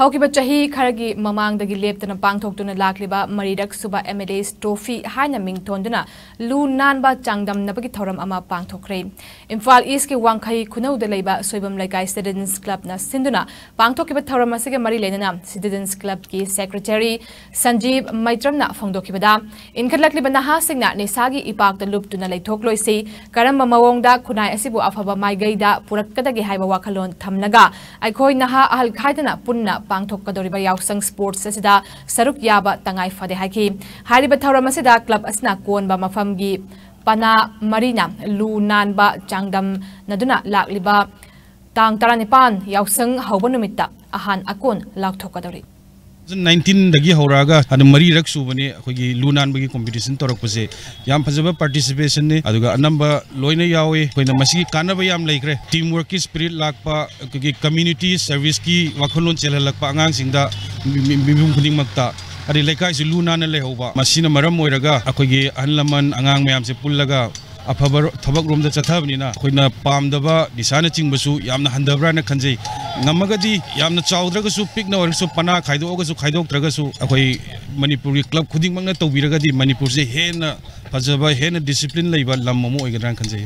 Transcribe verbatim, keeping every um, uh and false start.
ꯍꯧꯈꯤꯕ ꯆꯍꯤ ꯈꯔꯒꯤ ꯃꯃꯥꯡꯗꯒꯤ ꯂꯦꯞꯇꯅ ꯄꯥꯡꯊꯣꯛꯇꯨꯅ ꯂꯥꯛꯂꯤꯕ ꯃꯔꯤꯔꯛ ꯁꯨꯕ M L A's Trophy ꯍꯥꯏꯅ ꯃꯤꯡꯊꯣꯟꯗꯨꯅ ꯂꯨ ꯅꯥꯟꯕ ꯆꯥꯡꯗꯝꯅꯕꯒꯤ ꯊꯧꯔꯝ ꯑꯃ ꯄꯥꯡꯊꯣꯛꯈ꯭ꯔꯦ꯫ ꯏꯝꯐꯥꯜ ꯏꯁꯀꯤ ꯋꯥꯡꯈꯩ ꯈꯨꯅꯧꯗ ꯂꯩꯕ ꯁꯣꯏꯕꯝ ꯂꯩꯀꯥꯏ Citizens Clubꯅ ꯁꯤꯟꯗꯨꯅ ꯄꯥꯡꯊꯣꯛꯈꯤꯕ ꯊꯧꯔꯝ ꯑꯁꯤꯒ ꯃꯔꯤ ꯂꯩꯅꯅ Citizens Clubꯀꯤ Secretary ꯁꯟꯖꯤꯕ ꯃꯩꯇ꯭ꯔꯝꯅ ꯐꯣꯡꯗꯣꯛꯈꯤꯕꯗ, ꯏꯟꯈꯠꯂꯛꯂꯤꯕ ꯅꯍꯥꯁꯤꯡꯅ ꯅꯤꯁꯥꯒꯤ ꯏꯄꯥꯛꯇ ꯂꯨꯞꯇꯨꯅ ꯂꯩꯊꯣꯛꯂꯣꯏꯁꯤ, ꯀꯔꯝꯕ ꯃꯑꯣꯡꯗ ꯈꯨꯟꯅꯥꯏ ꯑꯁꯤꯕꯨ ꯑꯐꯕ ꯃꯥꯏꯀꯩꯗ ꯄꯨꯔꯛꯀꯗꯒꯦ ꯍꯥꯏꯕ ꯋꯥꯈꯜꯂꯣꯟ ꯊꯝꯂꯒ ꯑꯩꯈꯣꯏ ꯅꯍꯥ ꯑꯍꯜ ꯈꯥꯏꯗꯅ ꯄꯨꯟꯅ ꯄꯥꯡꯊꯣꯛꯀꯗꯧꯔꯤꯕ ꯌꯥꯎꯁꯪ Sports ꯑꯁꯤꯗ ꯁꯔꯨꯛ ꯌꯥꯕ ꯇꯉꯥꯏ ꯐꯗꯦ ꯍꯥꯏꯈꯤ꯫ ꯍꯥꯏꯔꯤꯕ ꯊꯧꯔꯝ ꯑꯁꯤꯗ club ꯑꯁꯤꯅ ꯀꯣꯟꯕ ꯃꯐꯝꯒꯤ ꯄꯅꯥ ꯃꯔꯤꯅ ꯂꯨ ꯅꯥꯟꯕ ꯆꯥꯡꯗꯝꯅꯗꯨꯅ ꯂꯥꯛꯂꯤꯕ ꯇꯥꯡ ꯇꯔꯥꯅꯤꯄꯥꯟ ꯌꯥꯎꯁꯪ ꯍꯧꯕ ꯅꯨꯃꯤꯠꯇ ꯑꯍꯥꯟ ꯑꯀꯣꯟ ꯂꯥꯎꯊꯣꯛꯀꯗꯧꯔꯤ꯫ ꯇꯨ ꯊꯥꯎꯖꯟ ꯅꯥꯏꯟꯇꯤꯟꯗꯒꯤ ꯍꯧꯔꯛꯑꯒ ꯑꯗꯨꯝ ꯃꯔꯤꯔꯛ ꯁꯨꯕꯅꯤ ꯑꯩꯈꯣꯏꯒꯤ ꯂꯨ ꯅꯥꯟꯕꯒꯤ competition ꯇꯧꯔꯛꯄꯁꯦ꯫ ꯌꯥꯝ ꯐꯖꯕ participationꯅꯤ, ꯑꯗꯨꯒ ꯑꯅꯝꯕ ꯂꯣꯏꯅ ꯌꯥꯎꯏ꯫ ꯑꯩꯈꯣꯏꯅ ꯃꯁꯤꯒꯤ ꯀꯥꯟꯅꯕ ꯌꯥꯝ ꯂꯩꯈ꯭ꯔꯦ꯫ Team workꯀꯤ spirit ꯂꯥꯛꯄ, ꯑꯩꯈꯣꯏꯒꯤ community serviceꯀꯤ ꯋꯥꯈꯜꯂꯣꯟ ꯆꯦꯜꯍꯜꯂꯛꯄ ꯑꯉꯥꯡꯁꯤꯡꯗ, ꯃꯤ-, ꯃꯤ-, ꯃꯤꯄꯨꯝ ꯈꯨꯗꯤꯡꯃꯛꯇ, ꯑꯗꯩ ꯂꯩꯀꯥꯏꯁꯤ ꯂꯨ ꯅꯥꯟꯅ ꯂꯩꯍꯧꯕ꯫ ꯃꯁꯤꯅ ꯃꯔꯝ ꯑꯣꯏꯔꯒ ꯑꯩꯈꯣꯏꯒꯤ ꯑꯍꯜ ꯂꯃꯟ, ꯑꯉꯥꯡ ꯃꯌꯥꯝꯁꯦ ꯄꯨꯜꯂꯒ ꯑꯐꯕ ꯊꯕꯛ ꯔꯣꯝꯗ ꯆꯠꯊꯕꯅꯤꯅ ꯑꯩꯈꯣꯏꯅ ꯄꯥꯝꯗꯕ ꯅꯤꯁꯥꯅꯆꯤꯡꯕꯁꯨ ꯌꯥꯝꯅ ꯍꯟꯊꯕ꯭ꯔꯥꯅ ꯈꯟꯖꯩ꯫ ꯉꯝꯃꯒꯗꯤ ꯌꯥꯝꯅ ꯆꯥꯎꯗ꯭ꯔꯒꯁꯨ, ꯄꯤꯛꯅ ꯑꯣꯏꯔꯒꯁꯨ, ꯄꯅꯥ ꯈꯥꯏꯗꯣꯛꯑꯒꯁꯨ ꯈꯥꯏꯗꯣꯛꯇ꯭ꯔꯒꯁꯨ, ꯑꯩꯈꯣꯏ ꯃꯅꯤꯄꯨꯔꯒꯤ club ꯈꯨꯗꯤꯡꯃꯛꯅ ꯇꯧꯕꯤꯔꯒꯗꯤ ꯃꯅꯤꯄꯨꯔꯁꯦ ꯍꯦꯟꯅ ꯐꯖꯕ, ꯍꯦꯟꯅ discipline ꯂꯩꯕ ꯂꯝ ꯑꯃ ꯑꯣꯏꯒꯗ꯭ꯔꯥꯅ ꯈꯟꯖꯩ꯫